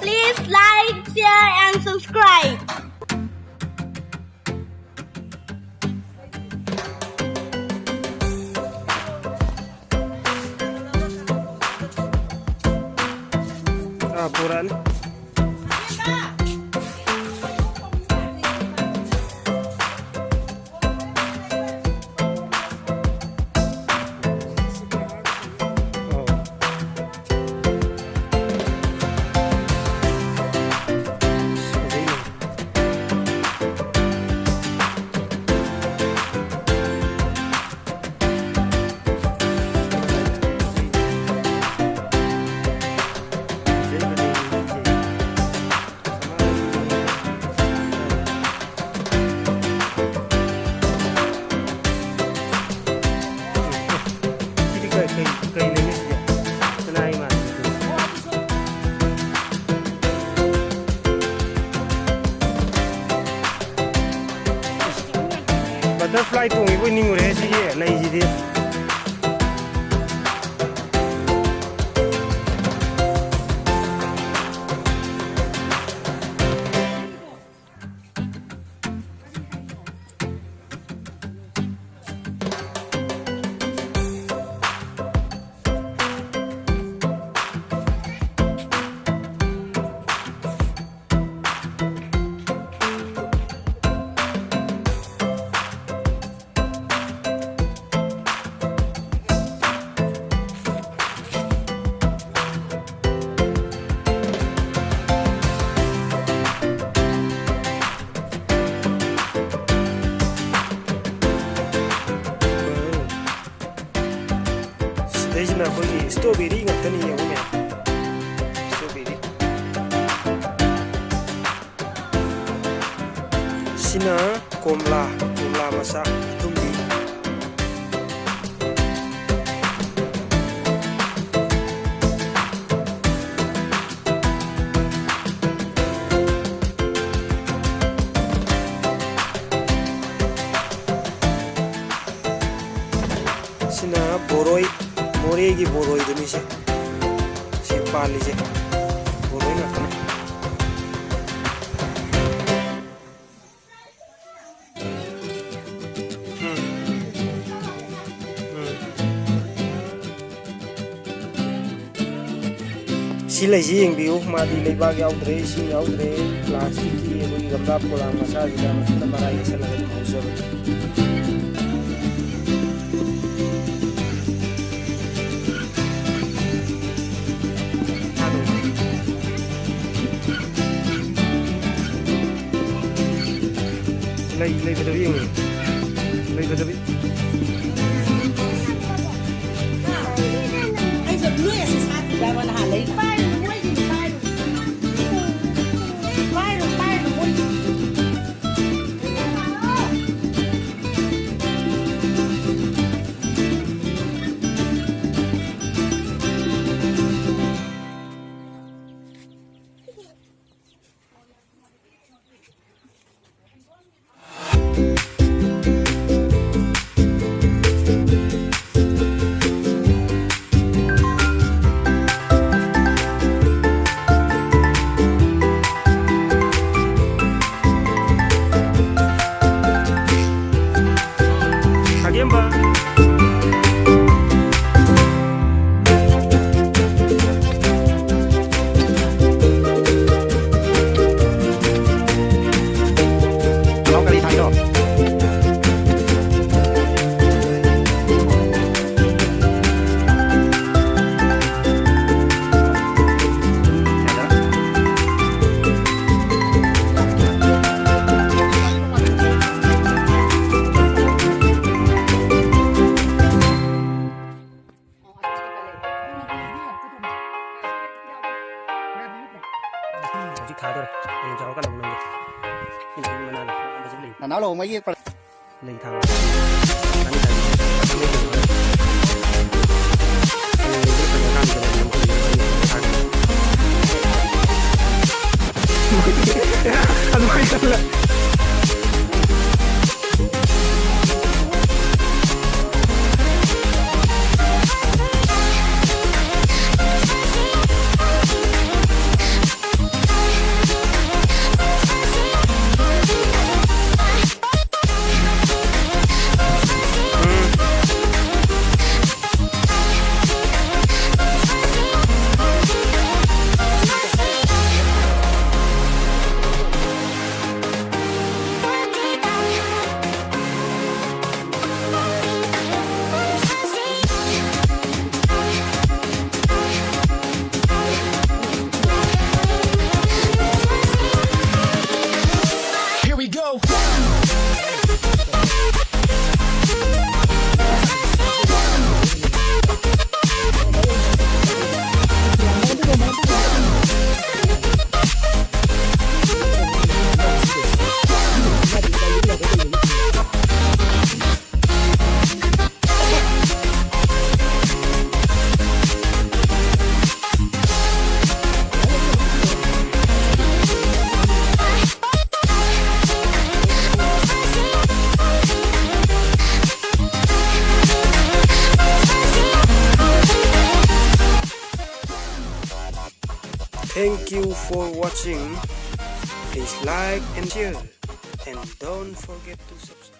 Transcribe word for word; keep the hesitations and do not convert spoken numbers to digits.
Please like, share and subscribe. Ah, puraan. ꯁꯤꯗꯤ ꯀꯩ, ꯀꯩ, ꯀꯩ ꯂꯩꯒꯦ ꯁꯤꯗꯤ? ꯁꯅꯥꯒꯤ ꯃꯥꯟꯕ꯫ Butterfly ꯇꯣꯡꯉꯤꯕꯣꯏ ꯅꯤꯡꯉꯨꯔꯦ ꯁꯤꯒꯤ ꯂꯩꯁꯤꯗꯤ꯫ ꯁꯤꯗꯩꯁꯤꯅ ꯑꯩꯈꯣꯏꯒꯤ strawberry ꯉꯥꯛꯇꯅꯤ, ꯌꯦꯡꯉꯨꯅꯦ, strawberry꯫ ꯁꯤꯅ ꯀꯣꯝꯂꯥ, ꯀꯣꯝꯂꯥ ꯃꯆꯥ ꯑꯊꯨꯝꯕꯤ꯫ ꯁꯤꯅ ꯕꯣꯔꯣꯏ, ꯃꯣꯔꯦꯒꯤ ꯕꯣꯔꯣꯏꯗꯨꯅꯤ ꯁꯦ꯫ ꯁꯤ ꯄꯥꯜꯂꯤꯁꯦ ꯕꯣꯔꯣꯏ ꯉꯥꯛꯇꯅꯤ꯫ ꯁꯤ ꯂꯩꯁꯤ ꯌꯦꯡꯕꯤꯌꯨ, ꯃꯥꯗꯤ ꯂꯩꯕꯥꯛ ꯌꯥꯎꯗ꯭ꯔꯦ, ꯏꯁꯤꯡ ꯌꯥꯎꯗ꯭ꯔꯦ, ꯄ꯭ꯂꯥꯁꯇꯤꯛꯀꯤ ꯑꯩꯈꯣꯏꯒꯤ ꯒꯝꯂꯥ ꯄꯣꯂꯥꯡ ꯃꯆꯥꯁꯤꯗ ꯃꯊꯟꯇ ꯃꯔꯥ ꯌꯦꯠꯁꯜꯂꯒ ꯑꯗꯨꯝ ꯍꯧꯖꯕꯅꯤ꯫ ꯂꯩ, ꯂꯩ ꯐꯖꯕ ꯌꯦꯡꯉꯨ꯫ ꯂꯩ ꯐꯖꯕ꯫ ꯑꯩꯁꯨ ꯅꯣꯏ ꯑꯁꯤ ꯁꯥꯠꯇ꯭ꯔꯤꯕ ꯍꯥꯏꯕ ꯅꯍꯥꯟ ꯂꯩ꯫ ꯄꯥꯏꯔꯨꯅꯨ, ꯃꯣꯏꯒꯤꯅꯤ, ꯄꯥꯏꯔꯨꯅꯨ꯫ ꯄꯥꯏꯔꯨꯅꯨ, ꯄꯥꯏꯔꯨꯅꯨ, ꯃꯣꯏꯒꯤꯅꯤ꯫ ꯈꯥꯒꯦꯝꯕ꯫ ꯅꯅꯥꯎ ꯀꯔꯤ ꯊꯥꯛꯏꯅꯣ? ꯍꯧꯖꯤꯛ ꯊꯥꯗꯣꯔꯦ꯫ ꯍꯌꯦꯡ ꯆꯥꯎꯔꯀꯥꯟꯗ ꯑꯃꯨꯛ ꯅꯝꯒꯦ꯫ ꯁꯤ ꯃꯅꯥꯗꯣ ꯌꯥꯝ ꯐꯖꯕ ꯂꯩ꯫ ꯅꯅꯥꯎ ꯂꯨꯍꯣꯡꯕꯒꯤ ꯌꯦꯛꯄ꯫ ꯂꯩ ꯊꯥꯕ꯫ ꯑꯗꯨꯃꯥꯏꯅ ꯇꯧꯔꯦ꯫ Thank you for watching. Please like and share. And don't forget to subscribe.